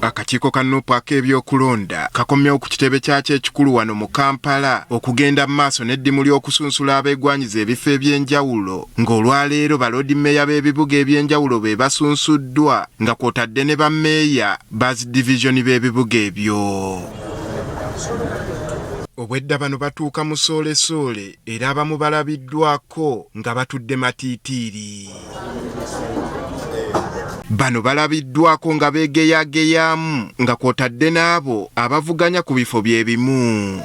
Akakiiko ka NUP ak'ebyokulonda kakomyewo ku kitebe kyakyo ekikulu wano mu Kampala okugenda mu maaso n'eddimu ly'okusunsula abeegwanyiza ebifo eby'enjawulo, ng'olwaleero baloodi mmeeya b'ebibuga eby'enjawulo be basunsuddwa nga kw'otadde ne bammeeya ba zi divizoni b'ebibuga ebyo. Obwedda bano batuuka musoolesoole era abamu balabiddwako nga batudde matiitiiri. Bano balabiddwako nga beegeyageyaamu nga kw'otadde n'abo abavuganya ku bifo bye bimu.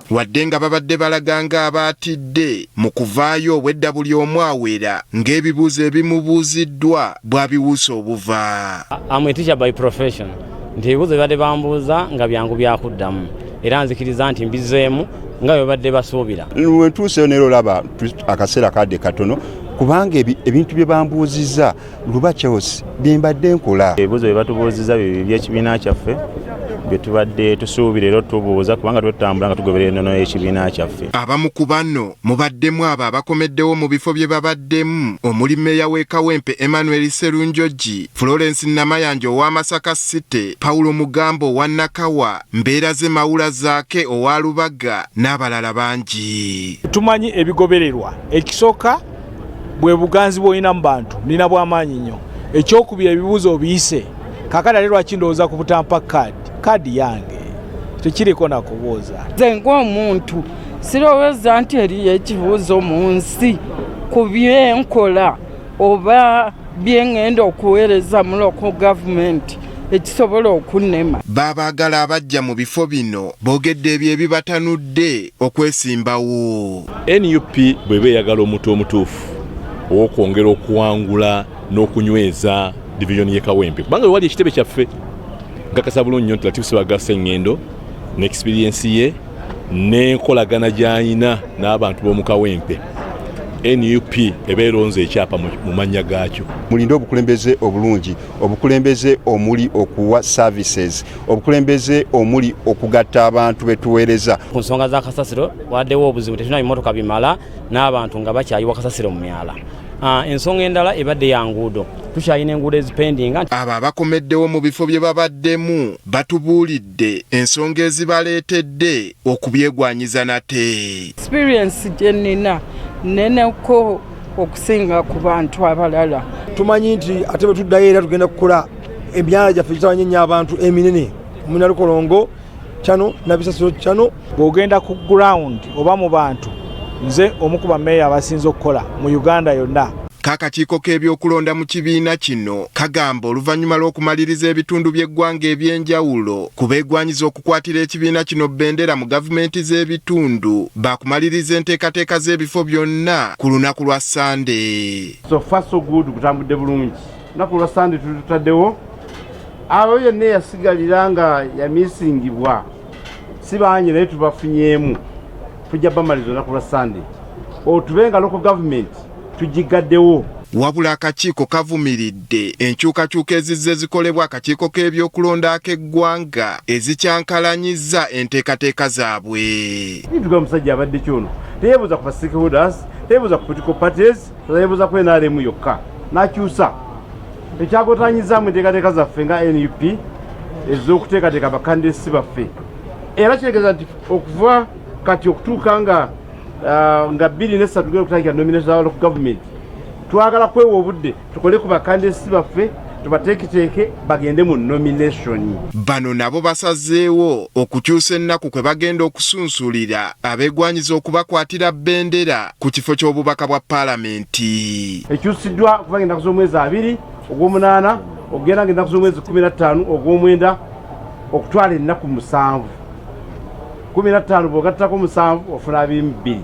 Wadde nga babadde balaga ng'abaatidde mu kuvaayo, obwedda buli omu awera ng'ebibuuzo ebimubuuziddwa bw'abiwuusa obuva. I'm a teacher by profession, nti ebibuuzo bibadde bambuuza nga byangu byakuddamu, era nzikiriza nti mbizzeemu nga bwe babadde basuubira. Wentuuseyo neera olaba akaseera kadde katono, kubanga ebintu bye bambuuzizza luba Charles bye mbadde nkola. Ebibuuzo bye batubuuzizza bye by'ekibiina kyaffe bye tubadde tusuubira era otubuuza, kubanga twetambula nga tugoberera ennono y'ekibiina kyaffe. Abamu ku bano mubaddemu abo abakomeddewo mu bifo bye babaddemu, omuli mmeeya w'e Kawempe Emmanuel Sserunjogi, Florence Namayanja owa Masaka City, Paulo Mugambo owa Nakawa, Mbeeraze Mawula Zaake owa Lubaga n'abalala bangi. Tumanyi ebigobererwa. Ekisooka bwe buganzi bw'olina mu bantu, nina bw'amaanyi nnyo. Ekyokubiri, ebibuuzo obiyise. Kaakati ate lwaki ndowooza ku butampa kaadi? Kaadi yange tekiriko nakubuuza. Nze ng'omuntu sirowooza nti eriyo ekibuuzo mu nsi ku byenkola oba byeŋŋenda okuweereza mu local government ekisobola okunnema. Baabaagala abajja mu bifo bino boogedde ebyo ebibatanudde okwesimbawo. NUP bw'eba eyagala omuntu omutuufu ow'okwongera okuwangula n'okunyweza divizoni y'e Kawempe, kubanga wewali ekitebe kyaffe, nkakasa bulungi nnyo nti Latif Ssebaggala Ssengendo ne experience ye n'enkolagana gy'alina n'abantu b'omu Kawempe, NUP eba eronze ekyapa mu mannya gaakyo. Mulinde obukulembeze obulungi, obukulembeze omuli okuwa services, obukulembeze omuli okugatta abantu betuweereza. Ku nsonga za kasasiro waddewo obuzibu, tetulina bimotoka bimala n'abantu nga bakyayiwa kasasiro mu myala. Ensonga endala ebadde ya nguudo, tukyalina enguudo ezipendinga. Abo abakomeddewo mu bifo bye babaddemu batubuulidde ensonga ezibaleetedde okubyegwanyiza nate. Experience gye nnina nneneko okusinga ku bantu abalala. Tumanyi nti ate bwe tuddayo era tugenda kukola emyala gyaffe gitawanya ennyo abantu eminene Munalukolongo kyano Nabisasiro kyano. Bw'ogenda ku ground oba mu bantu, nze omu ku bameeya abasinze okukola mu Uganda yonna. K'akakiiko k'ebyokulonda mu kibiina kino kagamba oluvannyuma lw'okumaliriza ebitundu by'eggwanga eby'enjawulo ku beegwanyiza okukwatira ekibiina kino bendera mu gavumenti z'ebitundu, baakumaliriza enteekateeka z'ebifo byonna ku lunaku lwa Ssande. So far so good, kutambudde bulungi. Lunaku lwa Ssande tutaddewo abo yonna eyasigalira nga yamisingibwa, si bangi naye tubafunyeemu, tujja bamaliza olunaku lwa Ssande otube nga local government tugigaddewo. Wabula akakiiko kavumiridde enkyukakyuka ezizze zikolebwa akakiiko k'ebyokulonda ak'eggwanga ezikyankalanyizza enteekateeka zaabwe. Tuga omusajja abadde kyono teyeebuuza ku ba stakeholders, teyeebuuza ku political parties, teyeebuuza ku NRM yokka, n'akyusa ekyagotanyizaamu enteekateeka zaffe nga NUP ez'okuteekateeka bakandidates baffe. Era kitegeeza nti okuva kati okutuuka nga 23 tugenda okutandika nomination za local government, twagala kwewa obudde tukole ku bakandidates baffe, tubateeketeeke bagende mu nomination. Bano nabo basazeewo okukyusa ennaku kwe bagenda okusunsulira abeegwanyiza okubakwatira bendera ku kifo ky'obubaka bwa paalamenti. Ekyusiddwa okuva nga ennaku z'omwezi 20 ogw'omunaana okugenda nga ennaku z'omwezi 15 ogw'omwenda, okutwala ennaku 7. 15 bw'ogattako 7 ofuna 22.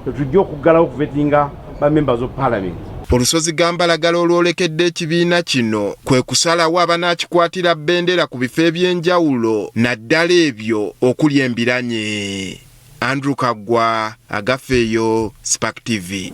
Tetujja okuggalawo okuvetinga ba members of parliament. Olusozi gambalagala olwolekedde ekibiina kino kwe kusalawo abanaakikwatira bendera ku bifo eby'enjawulo, naddala ebyo okuli embiranye. Andrew Kaggwa, Agafeeyo, Spark TV.